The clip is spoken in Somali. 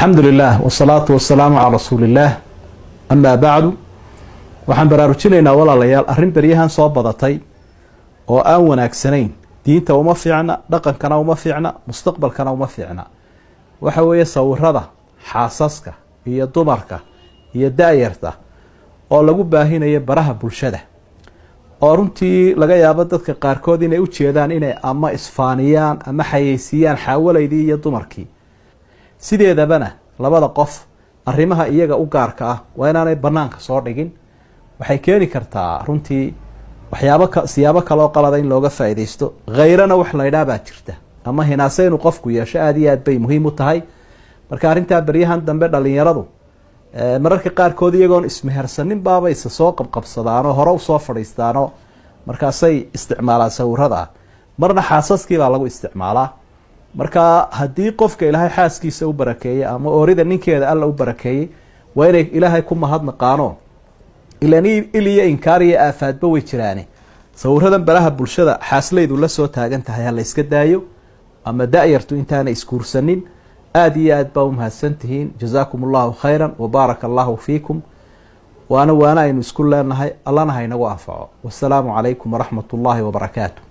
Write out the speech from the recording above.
Alxamdu lilah wsalaatu wasalaamu calaa rasuuliillaah, amaa bacdu. Waxaan baraarujinaynaa, walaalayaal, arrin beryahan soo badatay oo aan wanaagsanayn. Diinta uma fiicna, dhaqankana uma fiicna, mustaqbalkana uma fiicna. Waxa weeye sawirada xaasaska iyo dumarka iyo da-yarta oo lagu baahinayo baraha bulshada, oo runtii laga yaabo dadka qaarkood inay u jeedaan inay ama isfaaniyaan ama xayeysiiyaan xaawalaydii iyo dumarkii. Sideedabana labada qof arrimaha iyaga u gaarka ah waa inaanay banaanka soo dhigin. Waxay keeni kartaa runtii waxyaabo siyaabo kaloo qalada in looga faa'iidaysto. Khayrana wax la ydhaah baa jirta, ama hinaase inuu qofku yeesho aada iyo aad bay muhiim u tahay. Marka arrintaa beryahan dambe dhalinyaradu mararka qaarkood iyagoon ismehersanin baaba isa soo qabqabsadaanoo hore usoo fadhiistaanoo markaasay isticmaalaan sawirada. Marna xaasaskii baa lagu isticmaalaa. Marka haddii qofka Ilaahay xaaskiisa u barakeeyey ama oorida ninkeeda Alla u barakeeyey, waa inay Ilaahay ku mahadnaqaano. Ilan il iyo inkaar iyo aafaadba way jiraane, sawiradan baraha bulshada xaaslaydu la soo taagan tahay ha la iska daayo, ama da-yartu intaana isguursanin. Aada iyo aad baa umahadsan tihiin. Jazaakum Allahu khayra wabaaraka Allahu fiikum. Waana aynu isku leenahay, Allana ha inagu anfaco. Wasalaamu calaykum waraxmat ullaahi wabarakaatu.